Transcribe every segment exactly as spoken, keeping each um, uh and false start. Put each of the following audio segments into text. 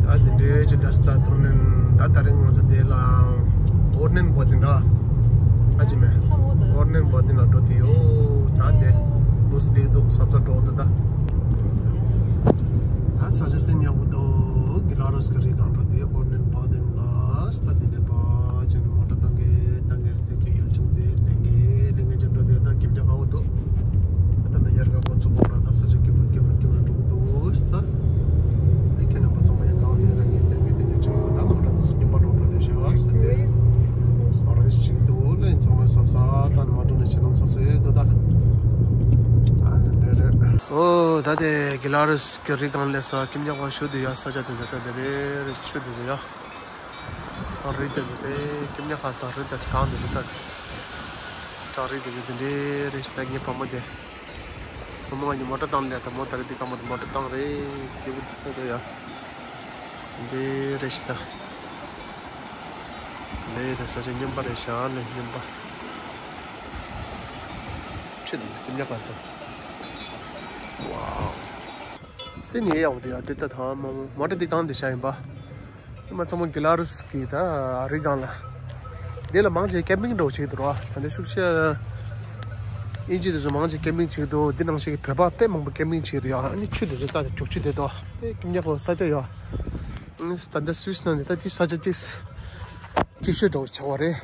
ད་དེ་འདྲའི་ཅི་འདྲ་སྟ་ཐོན་ནན་ད་ད་རིང་ང་ཚོ་དེ་ལ་ཨོར་ནན་བོ་དིན་ར་ཨ་ཅི་མེ་ཨོར་ནན་བོ་དིན་ལ་འགྲོ་དེ་ཡོད། ད་དེ་འདུག་སི་ལིག་འདུག་ས་ཚ་འགྲོ་འདུག་ད། ད་ས་ཆ་སེ་ཉག་པོ་འདུག་གི་ལ་རོས་ཀྱི་རི་སྒང་འགྲོ་དེ་ཨོར་ནན་བོ་དིན་ལ་སྟ་དེ་འདྲ་པ་ཅན་མོ་ཊ་བཏང་གི་བཏང་གི་དེ་གི་ཡུལ་ལྗོངས་དེ་ལེན་གི་ལེན་གི་ཅན་འགྲོ་དེ་ད་ཀིབ་ཀྱ་ཁ་བོ་འདུག་ད་ད་ཡར་ག་གོ་ཚུགས་པོ་ད་ས་ཆ་ཀིབ་ཀིབ་ཀིབ་འགྲོ་འདུག་ད། ཨ་ནི་ཁྱེད་རྣམ་པ་ཚང་མ་ཡང་གང་ནས་རང་ཉིད་བསྟན་གི་བསྟན་གི་ཆེན་པོ་དང་མ་འདྲ་དུ་སུ་ཉིན་པ་འགྲོ་འགྲོ་ནས་ཤ་ཟེར་ཏེ་ཨོ་རེས་ཅིག་འདུག་ལ་ཡིན་ཚང་མ་བསམ་ས་དང་མ་འགྲོ་ནས་ཆེ་ལོང་ཚག་སེ་འདུག་ད། ཨ་ནི་འདྲ་རེད། ཨོ་ད་དེ་གི་ལ་རུས་གི་རི་སྒང་ལས་ས་ཀིམ་ཉག་པ་ཞུ་དུ་ཡ་ས་ཆ་དེ་འདྲ་ད་དེ་རེ་རེ་ཆུ་དེ་ཚོ་ཡ། ཨོ་རི་དེ་ཚོ་དེ་ཀིམ་ཉག་ཁ་དང་རི་དེ་གང་དེ་ཚོ་ད། བྲག་རི་དེ་ཚོ་དེ་འདྲ་རེ་ཞིག་ད་ངའི་བུ་མོ་དེ། བུ་མོ་ང་གཉིས་མོ་ཊ་བཏང་ལས་ད་མོ་ད་རི་དེ་ཀ་མོ་ད་མོ་ཊ་བཏང་རེད་སྐྱིད་པོ་དེ་ས་དེ་ཡ། འདི་རེ་ཞིག་ད། ལས་ད་ས་ཆ་སྙོམས་པ་རེད་ཤག་ལས་སྙོམས་པ། ཁྲིད་དེ་ཉག་ག་ད། ཝའོ། སི་ནི་ཡག་པོ་དེ་ཡ་དེ་ད་ཐང་མ་མོ་མོ་ཊ་དེ་གང་དེ་ཤ་ཡིན་པ། དེ་མ་ཚང་མ་གི་ལ་རུས་གི་ད་རི་སྒང་ལ། དེ་ལ་མང་ཆེ་ཀེམ་པིང་འགྲོ་བྱེད་དུ་རོ། ད་ནི་ཤུགས་ཆེ། ཨིན་ཇི་དེ་ཚོ་མང་ཆེ་ཀེམ་པིང་བྱེད་དུ་འདི་ནང་བཞིན་གི་བོད་པ་དཔེ་མང་པོ་ཀེམ་པིང་བྱེད་དུ་ཡ། ཨ་ནི་ཆུ་དེ་ཚོ་ད་ད་རྒྱུག་ཆུ་དེ་དོ། ཨེ་ཀེམ་ཉག་གོ་ས་ཆ་ཡ། ཨ་ནི་ད་ལྟ་སུད་སི་ནང་ནས་ད་དེ་ས་ཆ་གཅིག་སྐྱིད་ཤོས་འདྲ་བོ་ཆགས་པ་རེད།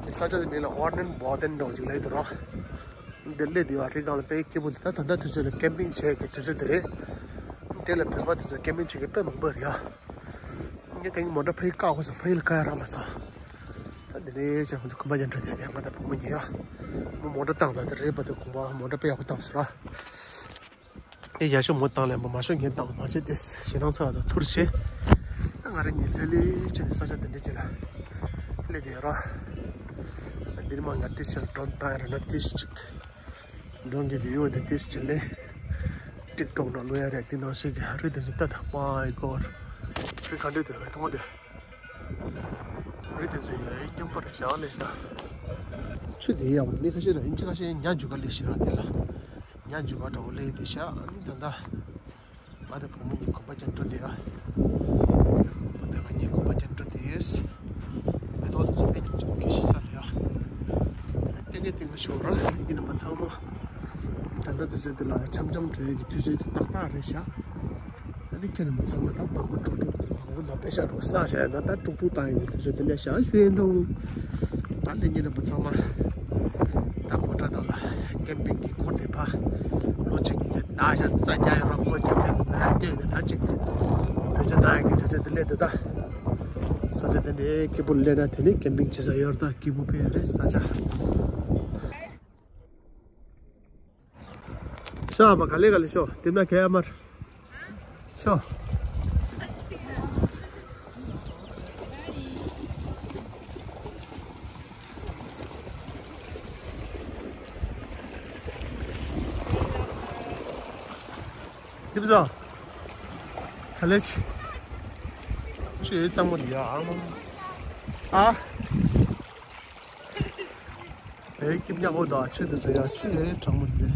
དེ་ས་ཆ་དེ་མིང་ལ་ཝར་ནན་བོ་དན་འདྲ་བོ་ཅིག་ལབ་དུ་རོ། འདི་སླེབས་དུས་ཨ་རི་སྒང་ལ་དཔེ་སྐྱིད་པོ་འདུག་ད་ད་ལྟ་དུས་ཚོད་ལ་ཀེམ་པིང་བྱེད་ཀྱི་དུས་ཚོད་དེ་རེད། དེ་ལ་བོད་པ་དེ་ཚོ་ཀེམ་པིང་བྱེད་ཀྱི་དཔེ་མང་པོ་རེད་ཡ། ངས་དེང་མོ་ཊ་ཕ་ཡི་བཀག་དགོས་སམ་ཕ་ཡི་ལ་བཀག་ཡ་རག་མ་སོང་། ད་འདི་ནས་ཅེ་ཁོང་ཚོ་གོམ་པ་རྒྱག་འགྲོ་དེ་ང་དང་བུ་མོ་གཉིས་ཡ། མོ་མོ་ཊ་བཏང་ད་དེ་རེད་པ་དེ་གོམ་པ་མོ་ཊ་དཔེ་ཡག་པོ་བཏང་ཟེར་ར། ཨེ་ཡ་ཤོ་མོ་བཏང་ལས་མོ་མ་ཤོ་ངས་བཏང་མ་བྱེད་དེ་ཞེ་སྣང་ཚ་བ་དང་ཐུར་བྱེད། ད་ང་རང་གཉིས་ལྷོད་ལྷོད་བྱས་ནས་ས་ཆ་དེ་འདྲ་ཅིག་ལ་སླེབས་དེ་ཡོད་ར། འདིར་མ་ང་དེ་ཕྱིར་ཌོན་བཏང་ཡ་ར་ན་དེ་ཅིག་ཌོན་གྱི་བི་ཡོ་དེ་དེ་ཅིག་ལས། ཊིག་ཊོག་ནང་ལོ་ཡ་རེད་དེ་ནང་བཞིན་གྱི་རི་དེ་ཚོ་ལྟ་དང་མའི་གོཌ། རི་ག་འདྲ་དེ་བས་མཐོང་དེ། རི་དེ་ཚོ་ཡ་ཡི་སྙོམས་པར་བཞག་ལས་ད། ཆུ་དེ་ཡག་པོ་མི་ཁ་ཤས་ལ་ཨིན་ཇི་ཁ་ཤས་ཉ་རྒྱུག་ག་ལས་ཤི་ར་དེ་ལ། ཉ་རྒྱུག་ག་འདྲ་བོ་ལས་དེ་ཤ་ཨ་ནི་ད་ད། ང་དང་བུ་མོ་གཉིས་གོམ་པ་རྒྱག་འགྲོ་དེ་ཡ། ང་དང་ང་གཉིས་གོམ་པ་རྒྱག་འགྲོ་དེ་ཡོད། མེ་ཏོག་དེ་ཚོ་དཔེ་ཉུང་ཆུང་གི་ཤི་ས་ལ་ཡ། ཏན་ཏན་ཏན་ཏན་ཤོར་ར་ཡིན་ན་མ་ཚང་མ། ད་ལྟ་དུས་ཚོད་དེ་ལ་འཆམ་འཆམ་འགྲོ་ཡ་གི་དུས་ཚོད་དེ་ཏག་ཏག་རེད་ཤག་ཨ་ནི་ཁྱེད་རྣམ་པ་ཚང་མ་ད་མ་གུ་དཀྲུག་དཀྲུག་མ་གུ་ལ་པེ་ཤ་རུ་ས་ཤ་ཡ་ན་ད་དཀྲུག་དཀྲུག་བཏང་ཡོད་དུས་ཚོད་དེ་ལས་ཤ་ཞུ་ཡིན་འདུག་ད་ལས་ཉིན་རིང་པོ་ཚང་མ་ད་མོ་ཊ་ནང་ལ་ཀེམ་པིང་གི་སྒོ་དེ་ཕ་ལོ་གཅིག་གི་ད་ཤ་རྩ་ཉ་ཡོད་ར་མོ་ཀེམ་པིང་ཟ་ཡ་ལྟོས་ནས་ད་ཅིག་བོད་ཆ་བཏང་ཡོད་ཀྱི་དུས་ཚོད་དེ་སླེབས་འདུག་ད་ས་ཆ་དེ་འདྲའི་སྐྱིད་པོ་སླེབས་ན་དེ་ནས་ཀེམ་པིང་བྱེད་ས་ཡོད་ར་ད་སྐྱིད་པོ་དཔེ་ཡོད་རེད་ས་ཆ། ཤོ་ཨ་མ་ག་ལེ་ག་ལེ་ཤོ་དེ་ན་ཁེ་ཨ་མར་ཤོ། དེ་བཟོ། ག་ལེ་ཆི། ཆུ་ཡོད་གཙང་མོ་རེད་ཡ་ཨ་མ། ཨ། ཨེ་སྐྱིད་ཉག་པོ་དང་ཆུ་དེ་ཚོ་ཡ་ཆུ་ཡོད་གྲང་མོ་རེད།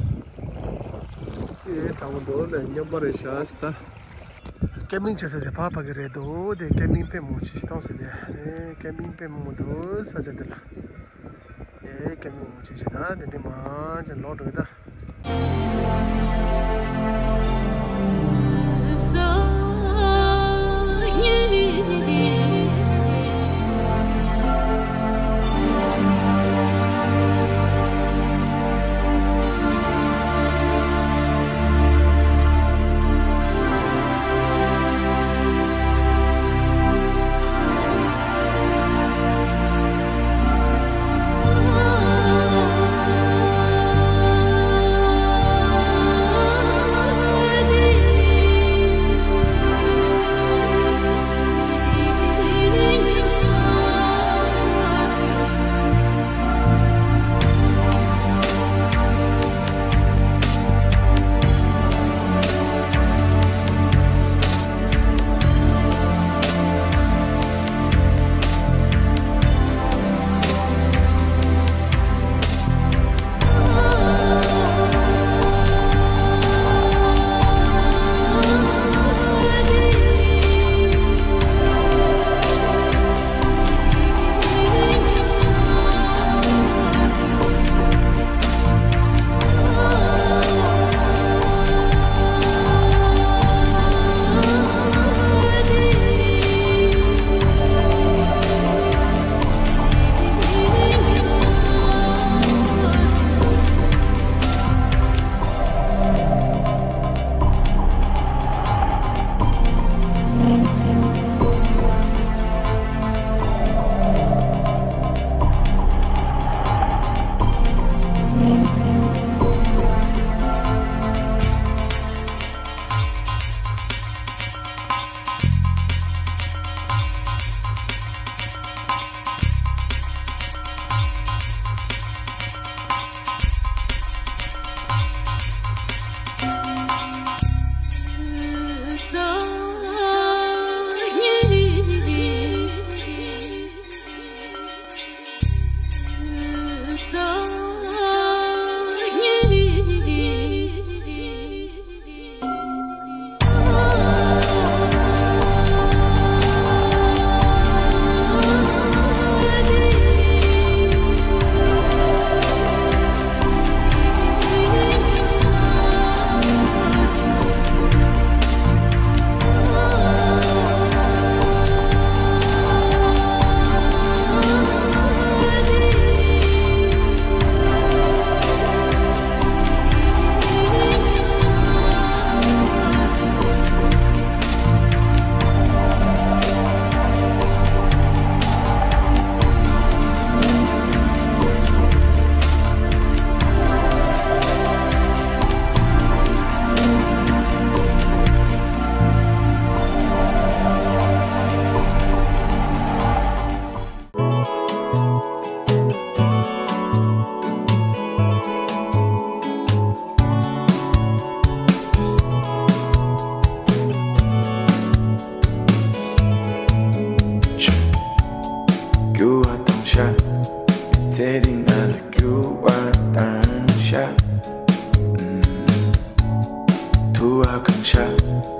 ཆུ་ཡོད་གྲང་མོ་འདུག་ལ་སྙོམས་པ་རེད་ཤག་ཟེར་ད། ཀེམ་པིང་བྱེད་ས་དེ་ཕ་ཕ་གི་རེད་འདུག་དེ་ཀེམ་པིང་དཔེ་མང་ཆེ་ཞིག་གཏོང་ས་དེ་ཨེ་ཀེམ་པིང་དཔེ་མང་པོ་འདུག་ས་ཆ་དེ་ལ། ཨེ་ཀེམ་པིང་མང་ཆེ་ཞིག་ད་དེ་འདྲ་མང་ཆེ་ལོག་འགྲོ་གི་ད། ཤ།